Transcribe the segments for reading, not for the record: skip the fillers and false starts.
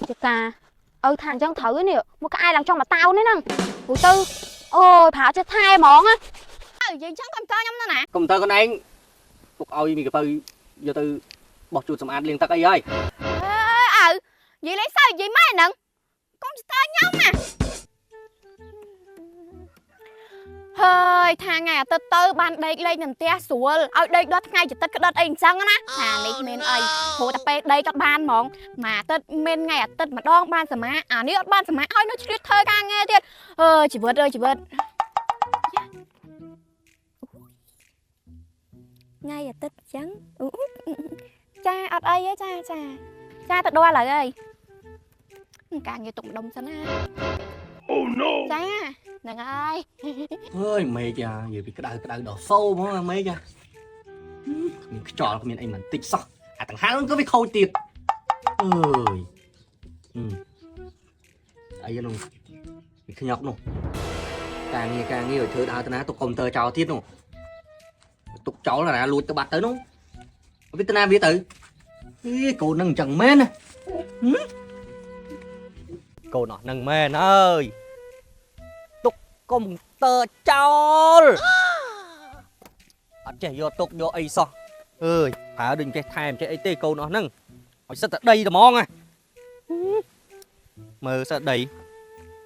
ជាការឪថាអញ្ចឹងត្រូវនេះមកក្អែឡើងចង់មកតោនេះហ្នឹងព្រោះទៅអូយប្រើចេះថែហ្មងណា អើនិយាយអញ្ចឹងកុំព្យូទ័រខ្ញុំនៅណា កុំព្យូទ័រខ្លួនឯងទុកឲ្យមីកាពៅយកទៅបោះជូតសម្អាតលាងទឹកអីហើយ អើនិយាយលេងសើចនិយាយម៉ែហ្នឹងកុំព្យូទ័រខ្ញុំណាហើយថាថ្ងៃអាទិត្យទៅបានដេកលេងនៅផ្ទះស្រួលឲ្យដេកដល់ថ្ងៃចតិតក្តិតអីអញ្ចឹងណាថានេះគ្មានអីព្រោះតែពេលដេកក៏បានហ្មងមួយអាទិត្យមានថ្ងៃអាទិត្យម្ដងបានសមាអានេះអត់បានសមាឲ្យនៅឆ្លៀតធ្វើការងារទៀតអើជីវិតអើយជីវិតថ្ងៃអាទិត្យអញ្ចឹងចាអត់អីទេចាចាចាទៅដល់ហើយអីការងារទុកម្ដុំសិនណា Oh no! ចាហ្នឹងហើយ អើយមេឃអានិយាយពីក្តៅក្តៅដល់សូហ្មងមេឃអាគ្មានខ្យល់គ្មានអីមិនតិចសោះអាតង្ហាហ្នឹងក៏វាខូចទៀតអើយអីនោះវាខ្ញប់នោះការងារការងារឲ្យធ្វើដើរទៅណាទុកកុំព្យូទ័រចោលទៀតនោះទុកចោលណាលួចទៅបាត់ទៅនោះវាទៅណាវាទៅអីកូននឹងអញ្ចឹងមែនណាកូនអស់នឹងមែនអើយទុកកុំព្យូទ័រចោលអត់ចេះយកទុកយកអីសោះអើយប្រើដូចចេះថែមចេះអីទេកូនអស់ហ្នឹងឲ្យសិតតែដីត្មងណាមើលសិតដី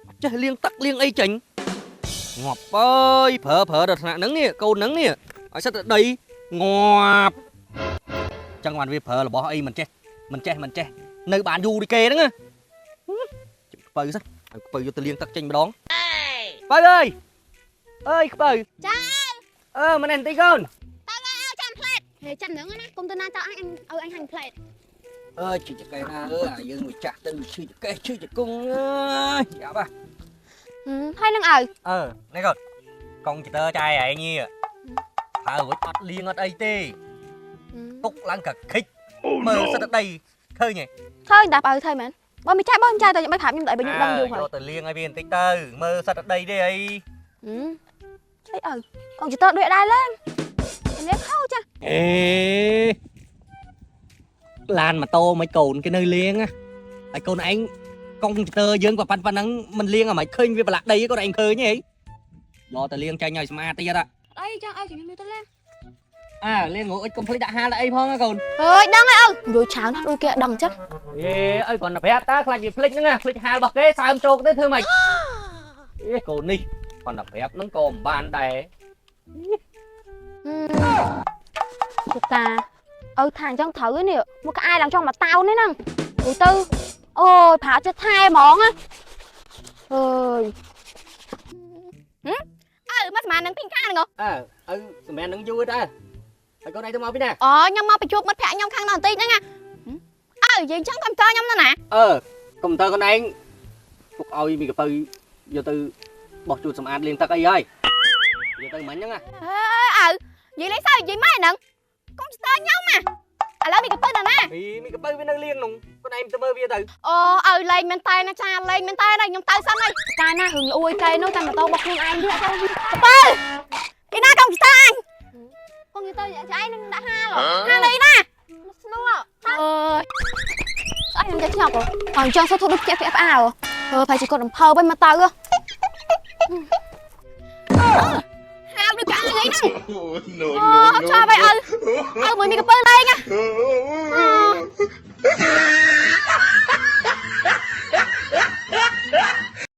អត់ចេះលាងទឹកលាងអីចេញងាប់អើយប្រើប្រើដល់ថ្នាក់ហ្នឹងនេះកូនហ្នឹងនេះឲ្យសិតតែដីងាប់ចឹងបានវាប្រើរបស់អីមិនចេះមិនចេះមិនចេះនៅបានយូរដូចគេហ្នឹងណាខ្ពៅសិនឲ្យខ្ពៅយកទៅលាងទឹកចេញម្ដងខ្ពៅអើយអើយខ្ពៅ ចា អឺមិនបន្តិចកូន ទៅឲ្យចាំផ្លែតហេចាំហ្នឹងណាកុំទៅណាចោលអញឲ្យអញហាញ់ផ្លែត អើយឈឺចកេះណាអើយយើងមួយចាស់ទៅឈឺចកេះឈឺចង្គង់អើយយ៉ាប់ ហើយនឹងឪ អឺនេះកូនកុំព្យូទ័រចាយឯងនេះហើយរួចអត់លាងអត់អីទេទុកឡើងកខិច Oh មើល no! សិតតែដីឃើញទេ ឃើញតែបើឃើញមែនបើមិនចាយបើមិនចាយតែខ្ញុំមិនប្រាប់ខ្ញុំតែបើខ្ញុំដឹងយូរហើយ យកទៅលាងឲ្យវាបន្តិចទៅមើលសិតតែដីទេអី អីឪកុំព្យូទ័រដូចដែរឡើងលាងខោចា អេឡានម៉ូតូមិនកូនគេនៅលាងណាហើយកូនឯងកុំព្យូទ័រយើងប៉ុណ្ណឹងមិនលាងអាមិនឃើញវាប្រឡាក់ដីកូនឯងឃើញទេយកទៅលាងចេញឲ្យស្អាតទៀត អីចឹងឲ្យខ្ញុំទៅលាង អើលាងងអុចកុំភ្លេចដាក់ហាលអីផងណាកូន អើយដឹងហើយឪនិយាយច្រើនណាស់ដូចគេដឹងចឹង អេអើយគ្រាន់តែប្រាប់តើខ្លាចវាភ្លេចហ្នឹងណាភ្លេចហាលរបស់គេសើមជោគទៅធ្វើម៉េចអេកូននេះគ្រាន់តែប្រាប់ហ្នឹងក៏មិនបានដែរ ជាតាឪថាអញ្ចឹងត្រូវនេះមកក្អែឡើងចង់មកតោនេះហ្នឹងព្រោះទៅអូយប្រើចេះថែហ្មងណាអើយ អើមកស្មាននឹងពីខាងហ្នឹង អើឪសម្រាប់នឹងយូរដែរហើយកូនឯងទៅមកពីណា អូខ្ញុំមកប្រជុំមិត្តភក្តិខ្ញុំខាងនោះបន្តិចហ្នឹងណាអើនិយាយអញ្ចឹងកុំព្យូទ័រខ្ញុំនៅណា អឺកុំព្យូទ័រកូនឯងទុកឲ្យមីកាពៅយកទៅបោះជូតសម្អាតលាងទឹកអីហើយយកទៅមិញហ្នឹងណា អើនិយាយលេងសើចនិយាយម៉ែហ្នឹងកុំព្យូទ័រខ្ញុំណាឥឡូវមីកាពៅនៅណា មីមីកាពៅវានៅលាងនោះកូនឯងទៅមើលវាទៅ អូឲ្យលេងមែនតើណាចាលេងមែនតើណាខ្ញុំទៅសិនហើយ កាលណារឿងលួយគេនោះតែម៉ូតូរបស់ខ្លួនឯងទៀតអត់ទៅ កាពៅពីណាកុំព្យូទ័រអញ កុំព្យូទ័រចាឯងនឹងដាក់ហាល ហាលីណា ស្នួរ អើយ ស្អីខ្ញុំចេះឆ្ងល់អញ្ចឹងសោះធ្វើដូចផ្ទះផ្អែផ្អើអឺប្រហែលជាគាត់រំភើបហើយមកទៅ ហាលដូចក្អែកអីហ្នឹង Oh no! អូ No! ឆាប់ហើយឪឪមួយមីកាពៅលេងណា No!